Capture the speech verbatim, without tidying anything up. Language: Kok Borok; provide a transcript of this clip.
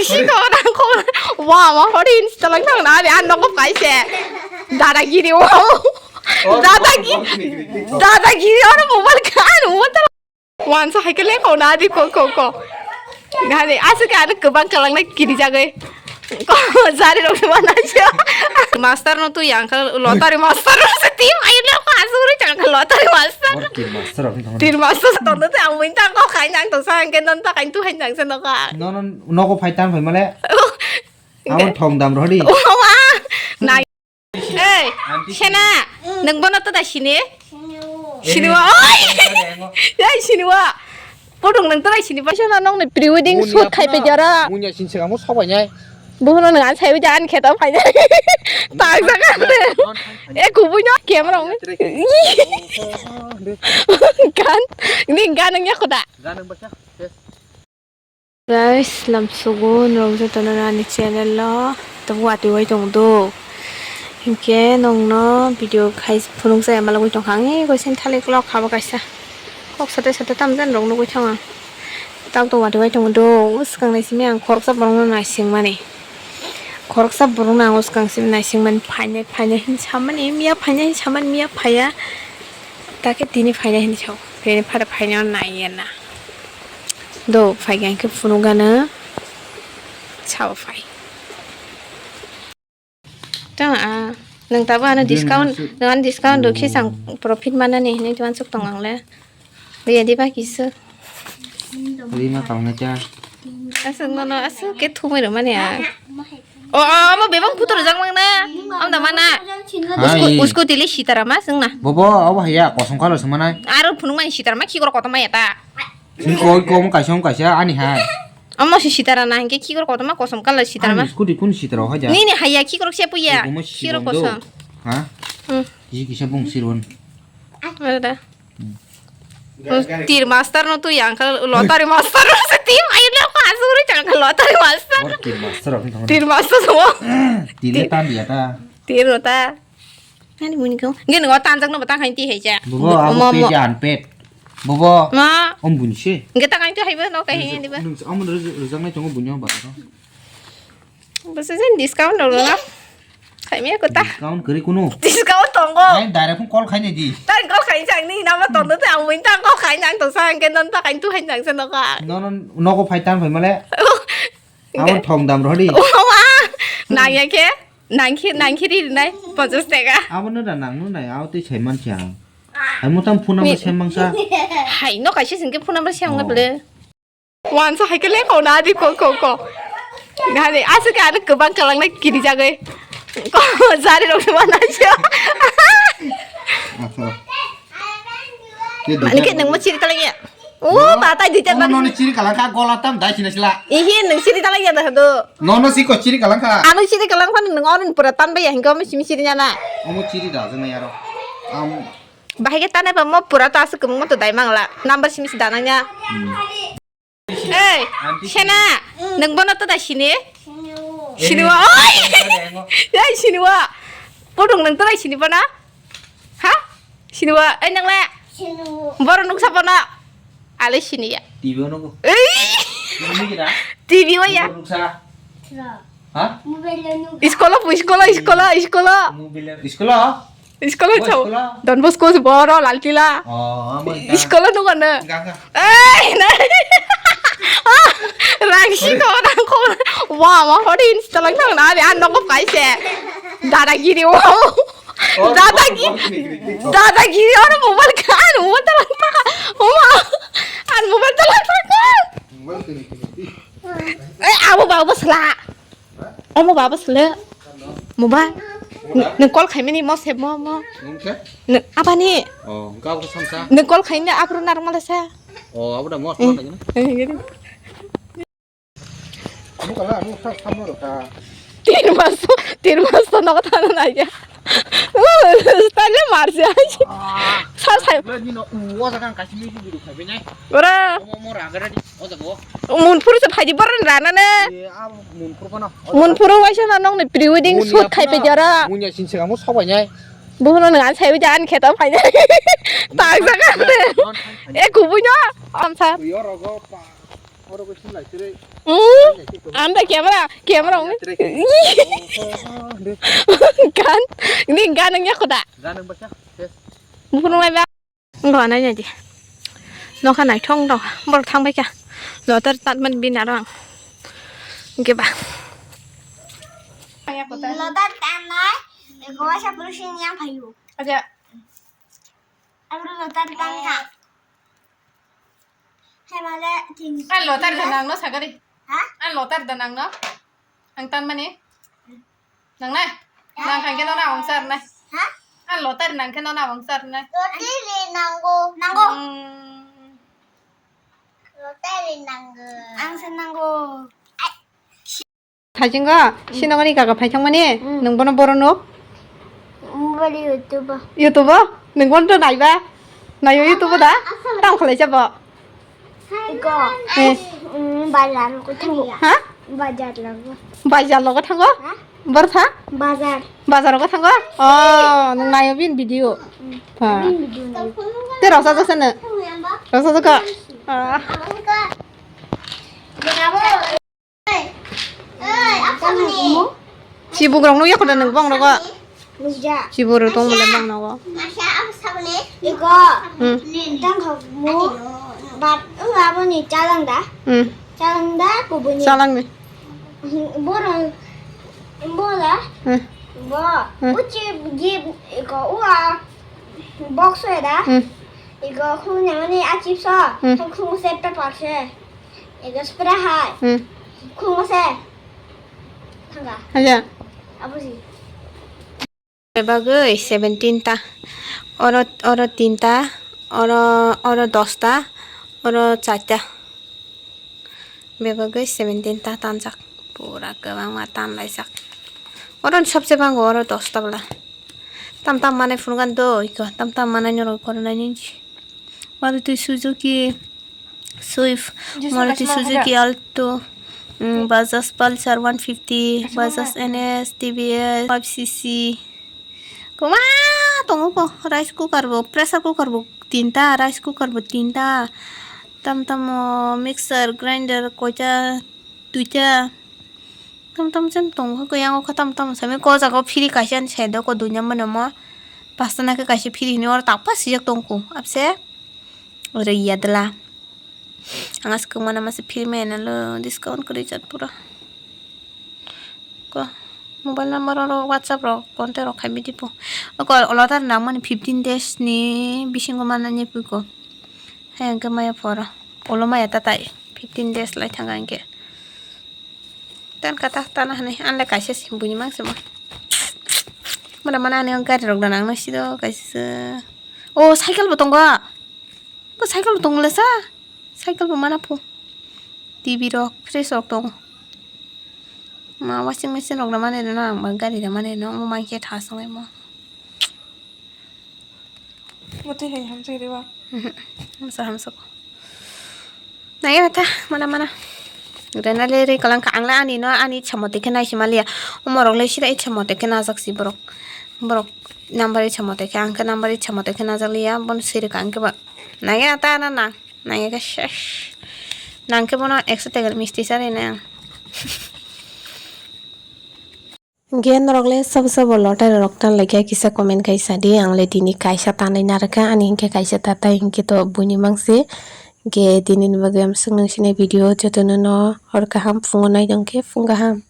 Siko nang ko. Wa, wa, hori install nang na, ya, no ko paise. Dadagiri, wa. Dadagiri. Dadagiri, oro mobile kan, mobile ta. Wan sa hai kele ko na di ko, ko, ko. Gani, asu ka anu kebang kalang na kiri jagai. Ko, jari rok mana sih. Master no tu yang ke lotari master no se tim ayo na ko asu ri chang ke lotari master. Tir master. Tir master to no te ang winta ko khai nang to sa ke non ta kain tu hai nang se no ka. No, no, no ko phai tan phai male. Abo thong dam rodi. Wa. Na. Ei, sena, nang bono to da sini? Sini wa. Oi. Ei, sini wa. Podong nang to da sini ba sena nong ne pre-wedding shoot khai pe jara. Munya sin sega mo sabai nai. Buhno nang an sai uja an kheto phai nai. Tak jaga. E kubui no camera mo. Gan, ni gan nang ya khoda. Guys, lamsugo norok jotono ani channel o tabuk watwi bai tong do. Hinkhe nongno video khai phunuk jaya malagwi tongkha ang, e goising thalik lok khabo kaisa. Kok sate sate tamjani rok nugwi thango ang. Tabuk watwi bai tong do, swkang nai simi ang khoroksa borokno naisingmani. Khoroksa borokno ang swkang simi naisingmani phainai phainai hin samani miya phainai hin samani miya phaiya. Takhe tini phainai hin sao, tini phare phainai naiya na. Do phai khe phunukgano sao phai. Tang a, nang tabo ano discount, nang ano discount do khe sang profit manani hinwi tong ang le. Riya diba kisa. Rima kalna cha. Asuk nono asuk khe thumwi rwmani a. O, o, omo bebak butor jak mang na. Amda mana. Usko, usko tili sitara ma sung na. Bobo, obo haya, kosong kalo sung mana. Aro phunuk mani sitara ma khikor kotor ma eta. Sing koi kom kaisa om kaisa ani hai. Omo si sitara na hingke khikor kotor ma kosom kalo sitara ma. Ani scooty kun sitara hai ja. Nini haya khikor se puya. Khikor kosom. Ha? Hmm. Ji kisa bung sirun. Ada. Tir master no tu yang kal lotari master no se tim ayo na ko asuri chang kal lotari master. Bor tir master rok tong. Tir master so. Tile tan dia ta. Tir no ta. Ani muni ko. Nge no tanjak no batang hain ti hai ja. Bobo abo pe jan pet. Bobo. Ma. Om buni se. Nge ta kain tu hai ba no kai hai ni ba. Nung amo rujak nai tongo bunya ba. Bwswk discount rw rwna. Khaimya kwta. Discount kwrwi kunu. Discount tongo. Ai direct phone call khainai di. Tang call khainai ang ni nama tongo te ang winta call khainai ang tongsa ang ke non ta kain tu hainai ang se noka. No no nogo phai tang phai male. Abo thong dam rodi. Owa. Nangya khe nangkhe nangkhe ri nai ponchas taka. Abo no da nang no nai abo tei sai man cha. Ai mutam phone number sem mangsa. Hai no kaisa singke phone number sem ngai bele. Wansa hai kele ko na di ko ko ko. Gani asuk ke anu kwbang kalang na kiri jagai. Ko jari rok se mana sio. Ani ke nang mo chiri kalang ya. O ba tai di tan. Nono chiri kalang ka gola tam dai sina sila. Ihi nang chiri kalang ya dah do. Nono si ko chiri kalang ka. Anu chiri kalang pan nang orun pura tan ba ya hingko mi simi chiri nyana. Omo chiri da jana yaro. Am. Bahai ke tanai ba mo pura ta asuk mo to dai mangla. Number simi si danang ya. Ei, sena, nang bono to dai sini? Sini wa, oi! Ei, sini wa. Podong nang to dai sini bono? Ha? Sini wa, ei nang le? Boro nuksa bono? Ale sini ya. T V ono ko. Ei! T V wa ya. Nuksa. Ha? Iskolo pu, iskolo, iskolo, iskolo. Mobile iskolo. Iskolo chau. Don Bosco boro laltila. Oh, amo. Iskolo nungo na. Ei, na. Rang si ko, rang ko. Wa, wa, hori install nang na, ya nongo paise. Dadagiri, wa. Dadagiri. Dadagiri, oro mobile kan, mobile talang ta. Oma. An mobile talang ta. Ei, abo ba, abo sla. Omo baba sele. Muba. Nung call khaimani mo se mo mo. Nung khe? Nung abani. Oh, nung kabo samsa. Nung call khaini abro narwk male sa. Oh, abo da mo. Tin mas, tin mas to nogo thana naiya. Tale marse. Sa sa. Ni no uwa sa kan kasimi video khaibinai. Ora. Omo mo ragara di. Munphuru se phaidi borok rana ne. Munphuru waisa na nong ni pre-wedding shoot khai pe jara. Munya sin sega mo sabai nai. Buhno nang an sai uja an kheto phai nai. Tak jaga ne. E kubui no. Amsa. Oro bo sung lai tirei. Hmm? Anda camera, camera ong. Tirei. Gan, ini gan yang aku tak. Gan yang baca. Yes. Bukan mai ba. Enggak anai aja. Nokha naithong dong. Bor thang baika. Lotar tatman bin arang. Oke ba. Lotar tanai. Ego sa pulusin yang payu. Aja. Abro lotar tangka. Hemale ting. An lotar da nang no sagari. Ha? An lotar da nang no. Ang tan mani. Nang na. Nang kan ke no na wang sar na. Ha? An lotar nang ke no na wang sar na. Lotar le nango. Nango. Hmm. Lotar le nango. Ang sa nango. Thajingo, sinogoni kaka phaithangmani, hmm, nwng bono boro nuk? Bori YouTube. YouTube o? Nwng bono to naiba? Naio YouTube o da? Asal. Tamo khalai jabo? Iko. Eh. Mm, bazar logo thango. Ha? Bazar logo. Bazar logo thango? Ha? Borsa? Bazar. Bazar logo thango? Oh, nwng naio bin video. Mm. Ha. Bin video naio. Te rosa jasa na? Rosa jaka? Ah. Chibuk rok nukya kho da nwng bong rogo. Nukya. Chibuk rok tong bole bong nogo. Iko. Hmm. Tang kho mu. Bat wng aboni chalang da. Hmm. Chalang da kubuni. Chalang ni. Boro. Bola. Hmm. Bo. Hmm. Uchi gi iko ua. Box da. Hmm. Iko khung nyamani achipso. Hmm. Khung se paper se. Ego spray hai. Hmm. Khungo se. Thanga. Aja. Abuji. Bebagwi seventeen ta. Oro, oro tinta, oro, oro dosta, oro charta. Bebagwi seventeen ta tanjak. Pura kwbangma tanlaijak. Oro ni sobse bango oro dosta bwla. Tam tam manai phunukgan do iko. Tam tam manai norok koronai nini. Maruti Suzuki Swift, Maruti Suzuki Alto, mm, Bajaj Pulsar one fifty, Bajaj N S, T V S, five C C. Kwbangma tongo bo, rice cooker bo, pressure cooker bo tinta, rice cooker bo tinta. Tam tamo mixer, grinder, koita, duita. Tam tam chen tongo khe, yang o khe tam tam sami ko jaga o phiri kaisa ani side o ko duina mano mo. Pasta na khe kaisa phiri hini oro takpa sijak tongkho. Abse oro ya dela. Ang aswk mana masa phiri maya nalo discount kwrwi chat pura. Ko mobile number oro WhatsApp rok contact rok khai bidi po. Ko olo tar nang mani fifteen days ni bisingo mana ni pui ko. Hai ang khe maya phoro. Olo maya ta tai fifteen days lai thang ang khe. Tan kata tana hane anle kaisa si buini mang simo. Mana mana ani gari rok da nang nasi do kaisa. O cycle bo tongo. Bo cycle bo tongo lesa. Cycle bo mana po. T V rok fridge rok tongo. Ma washing machine rok da mane no ang ba gari da mane no mo mang khe tha songai mo. Bwtwi hai hamjak rw ba? Mhm. Hamsa hamsa ko. Nai mata mana mana. Rena le ri kalang kha ang le ani no ani ichha mote khe nai si maliya. Umorok le sida ichha mote khe najak si borok. Borok number ichha mote khe ang khe number ichha mote khe najak liya. Bon siri ka ang khe ba. Nai mata na na. Nai khe ses. Nang khe bono ekso tegar misti sa ri nai ang. Hinkhe norok le sabo sabo lotai rok tan laikha kisa comment khai sa di, ang le tini kaisa tanwi narwkha, ani hinkhe kaisa tatai hinkhe to buini mangse. Hinkhe tini ni bagwi amswk nung sinai video jotono no hor kaham phungo naidong khe phung kaham.